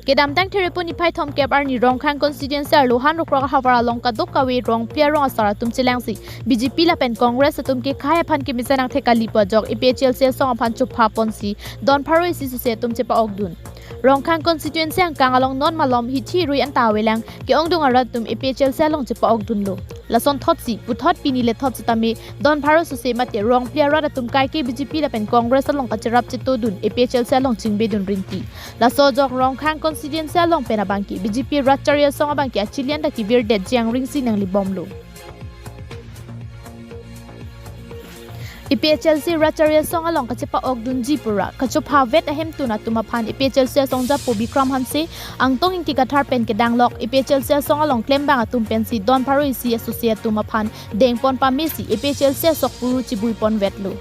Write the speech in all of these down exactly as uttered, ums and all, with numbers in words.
Kedamtang Therepo niphai thomkep arni Rongkhang constituency arlo Hanrokrok ahavar along kadokave rong phli arong asar atum chelangsi B J P lapen Congress atum kekhei aphan kemesen angthek kali pu ajok A P H L C asong aphan chopha ponsi don pharo isi suse atum chepa-okdun. Rongkhang constituency angkang along non malom hithi rui anta avelang ke-ongdung arat atum A P H L C along chepa-okdunlo. Lason thotsi puthot pini le thot sitame don pharo suse mate rong phli arat atum kaike B J P lapen Congress along kacherap chetodun A P H L C along chingbedun rinti. Laso ajok Rongkhang constituency along pen abangke B J P rat chari asong abangke achilian ta kevirdetji angring si nanglibomlo. A P H L C rat chari asong along kachepa-okdunji pura kachophavet ahemtun atum aphan A P H L C asong japo Bikram Hanse, Angtong Ingti Kathar pen kedanglok A P H L C asong along klembang atum pensi don pharo isi asuse atum aphan dengpon pamesi A P H L C asok puru chibui ponvetlo.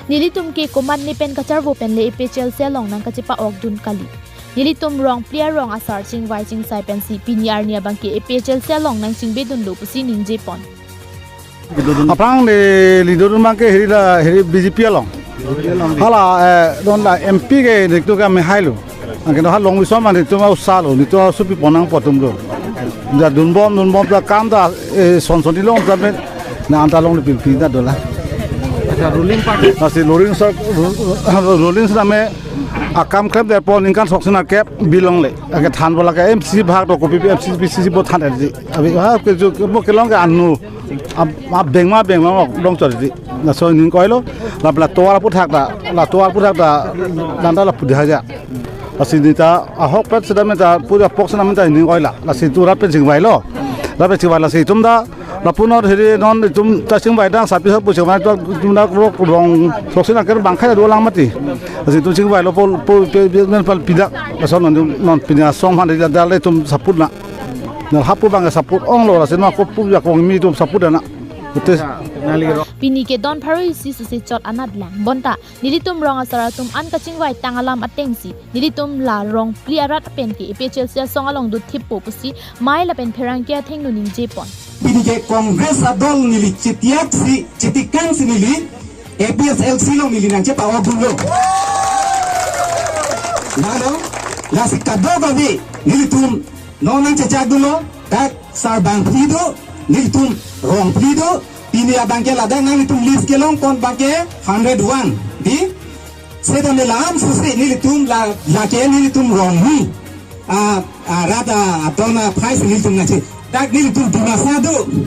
Nelitum ke komatne pen kacharvo pen le A P H L C along nangkachepa-okdun kali. Nelitum rong phli arong asar chingvai chingsai pensi pini arni abangke A P H L C along nangchingbedunlo pusi ningjepon. Aphrang de leader abangke hiri la hiri B J P along. Hala, eh, don la M P ke nelitum ke amehailo. Anke no ha long bisom man nelitum ausalo, nelitum ausupi ponnang pu atumlo. Ja dunbom, dunbom ta kam ta, eh, son son ilong ta pen, na anta longle pilpi ta dolang. Acha, ruling party. Lasi ruling sar, ru-, ruling sar me akam klemdet pon ningkan sok sina kep bilongle. Anke than bola ke M C C bhag to kopi M C C B C C bo than edi. Abi ha ke ju bo kelong ke anu. Ab, ab bengma bengma long chor edi. Laso ning koilo. La la tovar puthak ta, la tovar puthak ta, nanta la pudhaja. Lasi neta ahok pet sedam ta puja pok sedam ta ning koila. Lasi tu rat pen chingvailo. Rat pen chingvai lasi itum ta lapu non hiri non itum ta chingvai dang sapi sapu chingvai tu itum ta rok rong sok sina ker bangkhai dolang mati. Lasi itum chingvailo pol pol pe pe men pal pidak. Laso non non pini asong han dale itum saput na. Nang hapu bang saput onglo lasi ma ko pu ya ko mi itum saput ana. Ute. Pini ke don pharo isi suse chot anat lang. Bonta nelitum rong asar atum an kachingvai tang alam atengsi nelitum la rong phli arat pen ke A P H L C asong along dothippo pusi mei lapen pherangke athengno ningjepon. Pini ke Congress adol neli chitiak si, chitikang si neli A P H L C along neli nangchepa-okdunlo. Lalo, lasi kadokave nelitum non nangchechakdunlo, dak sar bang phli do, nelitum rong phli do, pini abangke ladak nanglitum list kelongpon abangke hundred one, di? Seta nelam suse nelitum la, lake nelitum rong ni. Ah, ah, rat, ah, adon aphai si nelitum nangche. Dak nelitum Dimasa do.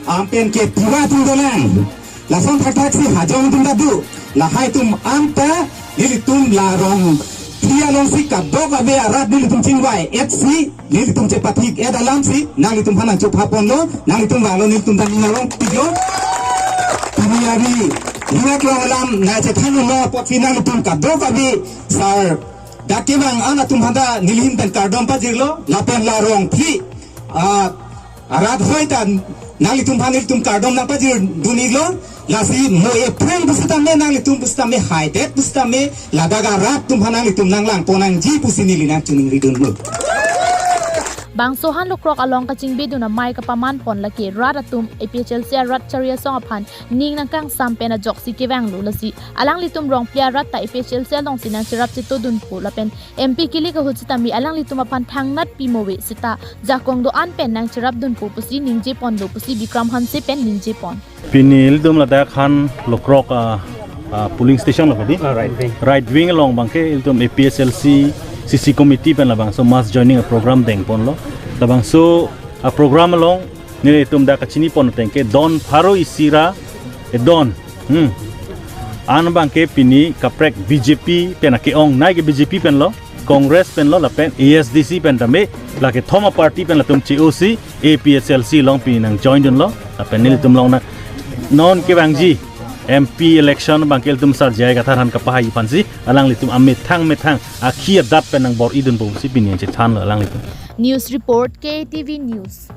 Ampen ke Tiwa atum dolang. Lason thakthak si Hajong atum ta do. Lahai atum anta nelitum la rong phli alongsi kadokave arat nelitum chingvai-et si nelitum chepathik-et alamsi nanglitum aphan nangchopha ponlo, nanglitum vanglo, nelitum ta ning arong piklo. Pini ari ning arong alam nangchethanlo apotsi nanglitum kadokave sar dak kevang an atum aphan ta neli ahin pen kardom pajirlo, lapen la rong phli, ah, arat hoi ta nanglitum aphan nelitum kardom nangpajirdun-iklo, lasi mo ephrang pusitame nanglitum pusitame haidet pusitame ladak arat atum aphan nanglitum nanglangpon nangji pusi neli nangchiningridunlo. Bangso Hanrokrok along kachingbedun amei kapamanpon lake rat atum A P H L C arat chari asong aphan ning nangkangsam pen ajoksi kevanglo lasi alanglitum rong phli arat ta A P H L C alongsi nangcherap chetodunpo lapen M P kilik ahut sitame alanglitum aphan thangnat pimove seta jakong do-an pen nangcherapdunpo pusi ningjeponlo pusi Bikram Hanse pen ningjepon. Pini ilitum ladak Hanrokrok, ah, ah, polling station lo kadi? Ah, right wing. Right wing along abangke ilitum A P H L C C C committee pen labangso mass joining a program dengponlo. Labangso a program along nelitum dak kachinipon ateng ke don pharo isi ra, eh, don. Hmm. An abangke pini kaprek B J P pen ake-ongnei ke B J P penlo, Congress penlo lapen A S D C pen tame, lake thom a party pen latum che-osi A P H L C along pini nangjoindunlo, lapen nelitum along na non kevangji M P election abangke ilitum sar J I Kathar aphan kapahai aphansi alanglitum amethang methang akhi adat pen nangbor-idunpo pusi pini nangchethanlo alanglitum. News report, K T V News.